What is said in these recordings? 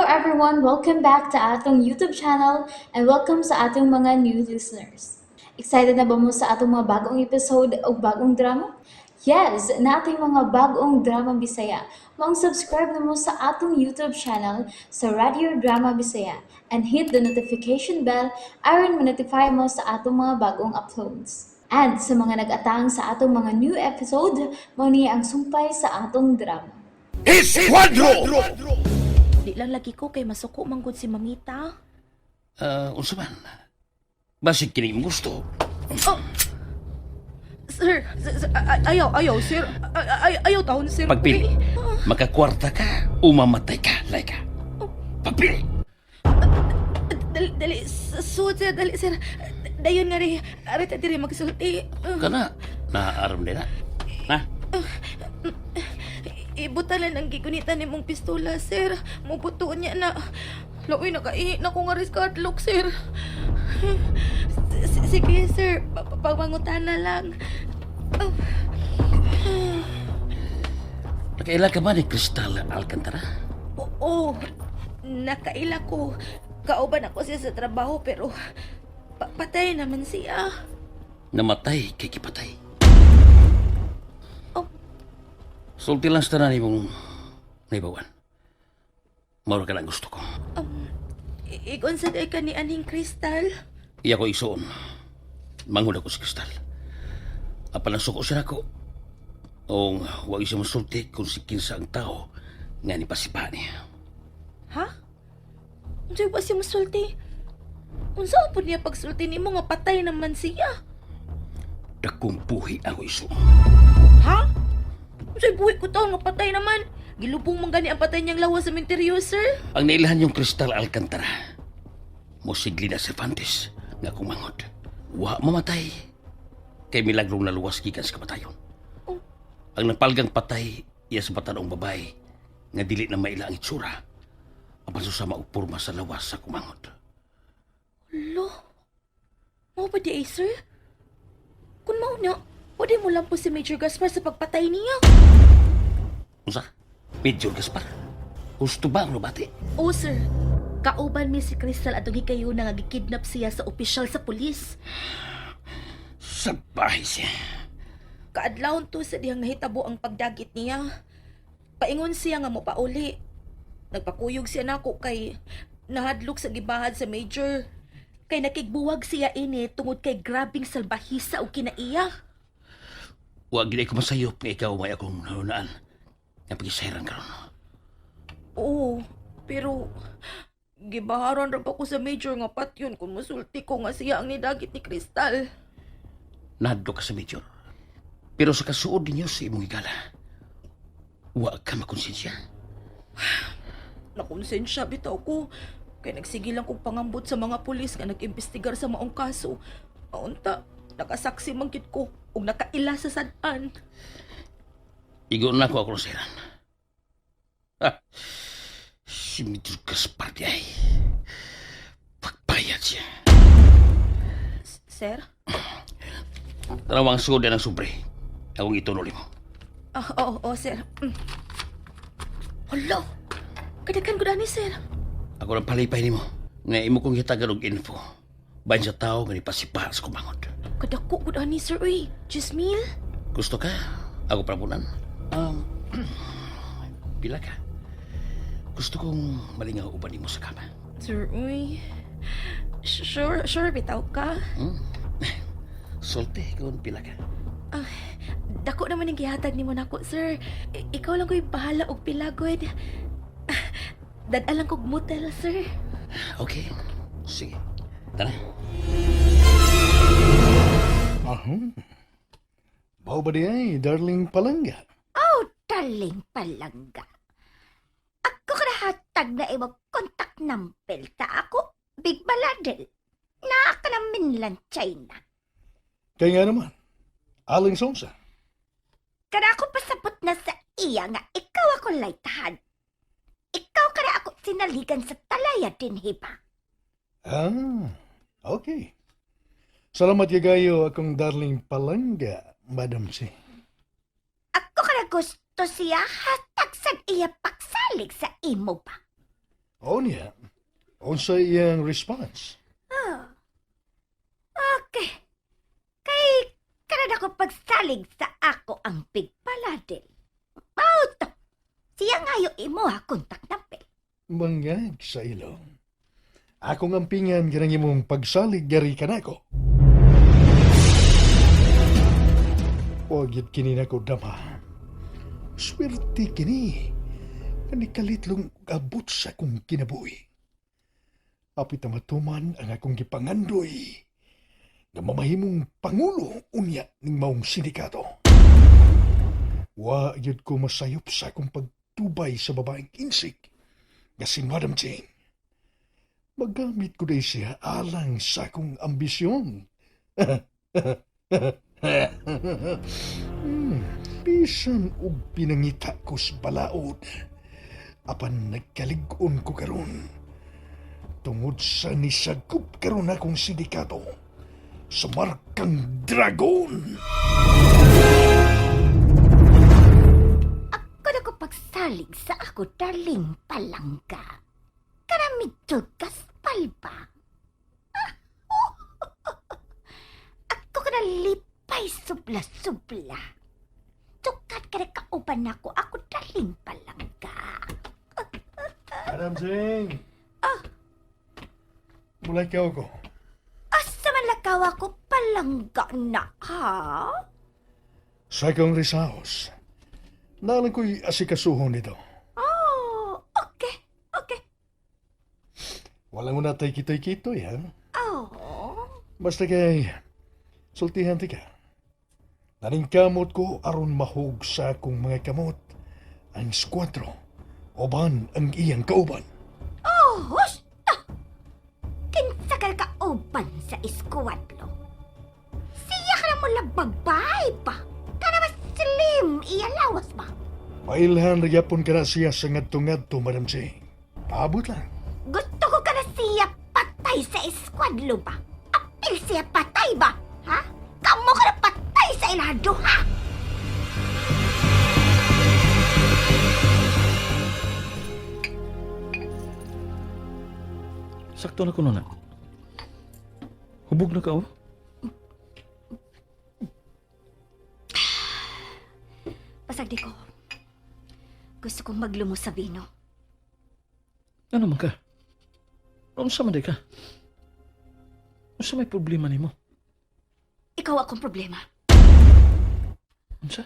Everyone! Welcome back to atong YouTube channel and welcome sa atong mga new listeners. Excited na ba mo sa atong mga bagong episode o bagong drama? Yes! Naa tay mga bagong drama Bisaya. Maong subscribe na mo sa atong YouTube channel sa Radio Drama Bisaya and hit the notification bell aron ma-notify mo sa atong mga bagong uploads. And sa mga nag-atang sa atong mga new episode, mao ni ang sumpay sa atong drama. Esquadro! Di lang lagi ko kay masuko manggod si mamita. Ah, unsa man? Basig kini imong gusto. Oh! Sir, sir, sir, ayaw, ayaw, sir. Ayaw taon, sir. Pagpili. Uy. Makakwarta ka o mamatay ka, Laika. Pagpili. Dali, dali, sud, sir, dali, sir. Dayon nga rin, arita diri magsulti. Kana, naaram din na. Ha? Ibutan lang ang gigunitan nimong pistola, sir. Mubuto niya na. Laoy, nakaihi na ko nga riskadlok, sir. Sige, sir. Pamangutan na lang. Nakaila ka ba ni Crystal Alcantara? Oo, nakaila ko. Kauban ako siya sa trabaho pero patay naman siya. Namatay kay kipatay. Oh. Sulti lang sa tanan imong naibawan. Mao ra ka lang gusto ko. Igon sa day ka ni Aning Crystal. Iya ko isuon. Manghud ako si Crystal. Apan ang suko siya nako. Ong wa siya masulti kung si kinsa ang tao nga ni pasipa niya. Ha? Unsay ba siya musulti? Unsa po niya pagsulti nimo nga patay naman siya? Dakong buhi ako isuon. Ha? Unsay buhi ko taon nga patay naman? Gilubong man gani ang patay niyang lawas sa menteryo, sir. Ang nailahan yung Crystal Alcantara. Mosigli na Cervantes nga kumangod. Wa mamatay. Kay milagrong naluwas gikan sa kamatayon. Oh. Ang napalgang patay iya sa batanong babae nga dili na maila ang itsura. Apan susama og porma sa lawas sa kumangod. Lo. Mao ba di ay, sir? Kung mao na, pwede mo lang po si Major Gaspar sa pagpatay niya. Unsa? Major Gaspar? Husto ba ang nabati? Oh, sir. Kauban mi si Crystal atong hikayo na nga gikidnap siya sa opisyal sa pulis. Sa bahay siya. Kaadlawon to sa dihang nahitabo ang pagdagit niya. Paingon siya nga mopauli. Nagpakuyog siya nako kay nahadlok sa gibahad sa major. Kay nakigbuwag siya ini tungod kay grabing salbahisa og kinaiya. Wa gid ko masayop nga ikaw may akong nahunaan. Nga pagisayran karon. Oo, pero gibaharan ra ba ko sa major nga patyon kung musulti ko nga siya ang nidagit ni Crystal. Nahadlok ka sa major. Pero sa kasuod ninyo sa imong higala, wa ka makonsensya. Nakonsensya bitaw ko. Kay nagsige lang kong pangambot sa mga pulis nga nag-imbestigar sa maong kaso. Maunta, nakasaksi man gid ko ug nakaila sa sad-an. Igo na ko ako sayran. Ha! Si Major Gaspar di ay. Pagbayad siya. Sir? Tanawang sugod ng sobre. Akong ituloy mo. Ah, oo, oo, sir. Hala! Kadaghan ko dani, sir. Ako lang palipay nimo. Nga imo kong hitagan og info. Bahin sa tao nga nipasipa sa kumangod. Kadako ko dani, sir. Uy, 10,000? Gusto ka? Ako prabunan. Pila ka? Gusto kong malingaw uban nimo sa kama. Sir, uy. Sure, sure, bitaw ka. Sulti kung pila ka. Dako naman ang gihatag nimo nako, sir. Ikaw lang ko'y bahala og pilagod. Dad-a lang kog motel, sir. Okay. Sige. Tara. Aham. Mao ba di ay, darling palangga? Oh, darling palangga. Ako karahatag na imo contact number ta ako, Big Baladel. Naa ka na mainland China. Kaya nga naman, aling sonsa. Kada ako pasabot na sa iya nga ikaw ako laytahan. Ikaw kada ako sinaligan sa talaya din, hiba. Ah, okay. Salamat kayo akong darling palangga, Madam C. Ako kada gusto siya hatag sa iya pagsalig sa imo ba. O niya, unsa iyang response? Oh. Okay. Kay kanada ko pagsalig sa ako ang Big Paladin. Mao to. Siya ngayo imo ha kontak number. Mangag sa ilong. Akong ampingan ganang imong pagsalig gari kanako. Wa gyud kini nako dama. Swerte kini. Kanikalitlong abot sa akong kinabuhi. Apit na matuman ang akong gipangandoy nga mamahimong pangulo unya ning maong sindikato. Wa gyud ko masayop sa akong pagtubay sa babaeng insik nga si Madam Jane. Magamit ko day siya alang sa akong ambisyon. Bisan og pinangita ko sa balaod, apan nagkalig-on ko karon. Tungod sa nisagkup karon akong sindikato sa markang dragon. Ako na ko pagsalig sa ako darling palangga. Karamidyo gaspal ba? Ako ka na lipay subla-subla. Tukat ka na kauban ako, ako darling palangga. Madam Jane! Ah! Mulay ka ko. Asa man lakaw ako palangga na, ha? Sa akong risaos. Nalang ko'y asikasuhon nito. Oh, okay, okay. Walang una tay kitoy-kitoy, ha? Oh, Basta kay, sultihan ti ka. Naningkamot ko aron mahug sa akong mga kamot ang squadro, uban ang iyang kauban. Oh, husta! Kinsa ka kauban sa iskuwadlo? Siya ka na mula babay pa. Kana mas slim, iya lawas ba? Mailhan na gyapon ka na siya sa ngadto-ngadto, Madam Jane. Paabot lang. Gusto ko ka na siya patay sa iskuwadlo ba? Apil siya patay ba? Ha? Kamo ka na patay sa ilado, ha? Sakto na kuno na. Hubog na ka, oh. Pasag di ko. Gusto kong maglumos sa vino. Ano man ka? Unsa man di ka? Unsa may problema nimo? Ikaw akong problema. Unsa?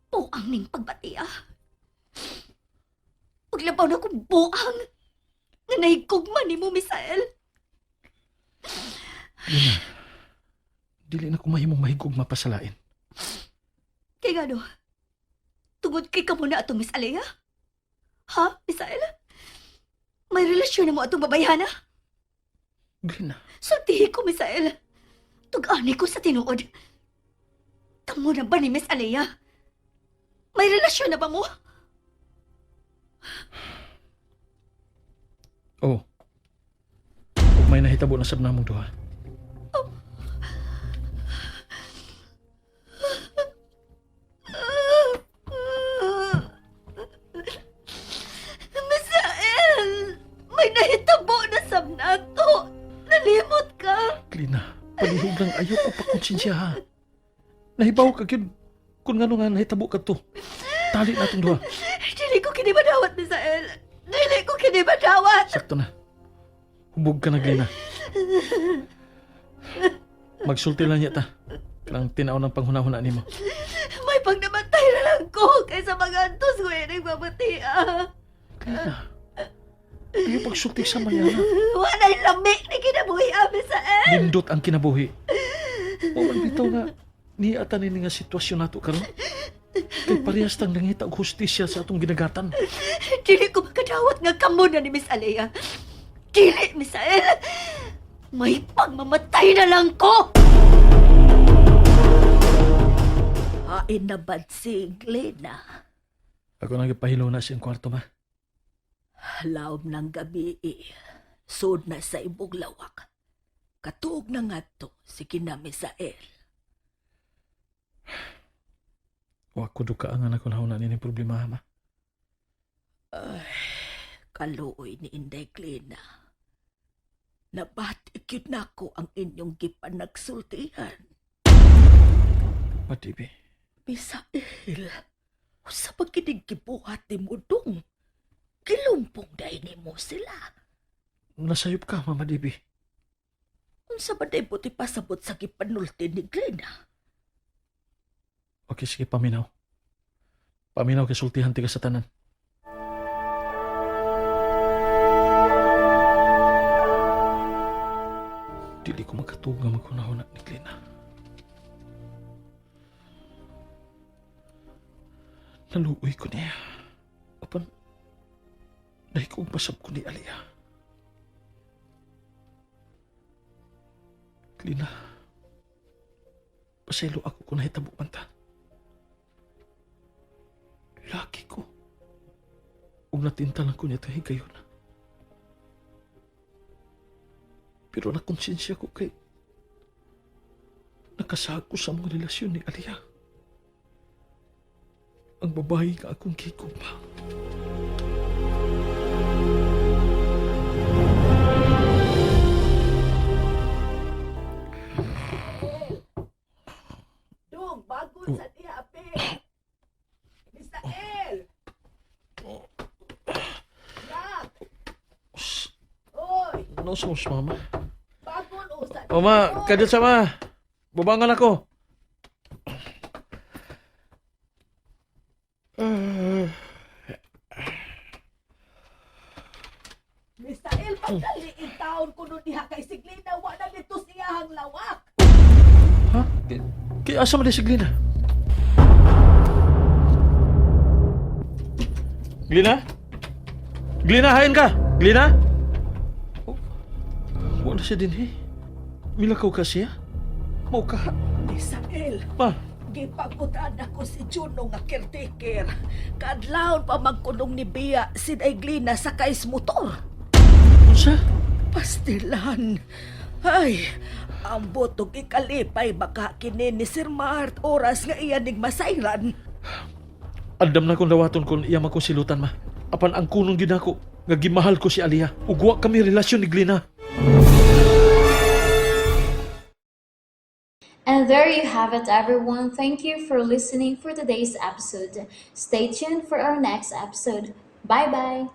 Buang ning pagbati, ah. Paglabaw na kong buang. Nga nahigugma ni mo, Misael. Lina, dili na ko mahimong mahigog mapasalain. Kay gano, tungod kay kamo na atong Miss Alea? Ha, Misael? May relasyon na mo atong babayhana? Glina, Sultihi ko, Misael. Tug-ani ko sa tinuod. Kamo na ba ni Miss Alea? May relasyon na ba mo? oh. Ug may nahitabo na sab namong duha. Misael! May nahitabo na sab nato. Nalimot ka. Glina, palihog lang ayaw ko pakonsensya ha. Nahibaw ka gyud kung ngano nga nahitabo ka to. Tali na itong duha. Dili ko kini madawat, Misael. Dili ko kini madawat. Sakto na. Hubog ka na, Glina. Magsulti lang niya ta. Kanang tinaw ng panghunahuna nimo. May pagnamatay na lang ko kaysa magantos ko ining mabuti, ah. Glina, ayaw pagsulti sa mayana. Walay lami ni kinabuhi, ah, Misael. Nindot ang kinabuhi. O man bitaw nga, niata ni nga sitwasyon nato karon. Kay parehas tang nangita og hustisya sa atong ginagatan. Dili ko makadawat nga kamo na ni Miss Alea. Dili, Misael. May pagmamatay na lang ko. Hain na bad si Glena. Ako nang gipahilo na siyang kwarto ma. Laom ng gabi eh. Sud na sa ibog lawak. Katuog na nga to si kina Misael. Wa ko duka ang anak ko na ni problema ma. Ay, Kaluoy ni Inday Glina. Nabati gyud nako ang inyong gipanagsultihan. Ma Debbie, Misael, usa pa kinig gibuhat ni Mudong. Gilumpong dahil nimo sila. Nasayop ka, Mama Debbie. Unsa ba day buti pasabot sa gipanulti ni Glina? Okay, sige, paminaw. Paminaw kay sultihan ti ka sa tanan. Dili ko makatuog nga maghunahuna ni Glina. Naluoy ko niya. Apan, dahil ko pasab ko ni Alia. Glina, pasaylo ako kung nahitabo man ta. Laki ko. Ug natinta lang ko niya itong higayon. Pero nakonsensya ko kay nakasag ko sa mga relasyon ni Alia. Ang babae nga akong kikumpa. Dong, bago sa diha, ape. Misael! Nak! Oy, Ano sa mas mama? bagon usa. Mama, kadyo sa ma. Bubangan ako. Misael, pagdali in taon kuno diha kay si Glina wa na dito siya ang lawak. Ha? Kaya asa man di si Glina? Glina? Glina, hain ka! Glina? Oh, wala siya din eh. Milakaw ka siya? Mau ka? Misael, Ma, gipagutan ako si Juno nga caretaker. Kadlawon pa magkulong ni Bia si Glina sa kais motor. unsa? Pastilan. Ay, ang botog ikalipay baka kini ni Sir Mart oras nga iya ning masayran. Andam na kong dawaton kung iya makong silutan, ma. Apan ang kunong gyud nako nga gimahal ko si Alia. Ug wa kami relasyon ni Glina. And there you have it, everyone. Thank you for listening for today's episode. Stay tuned for our next episode. Bye bye.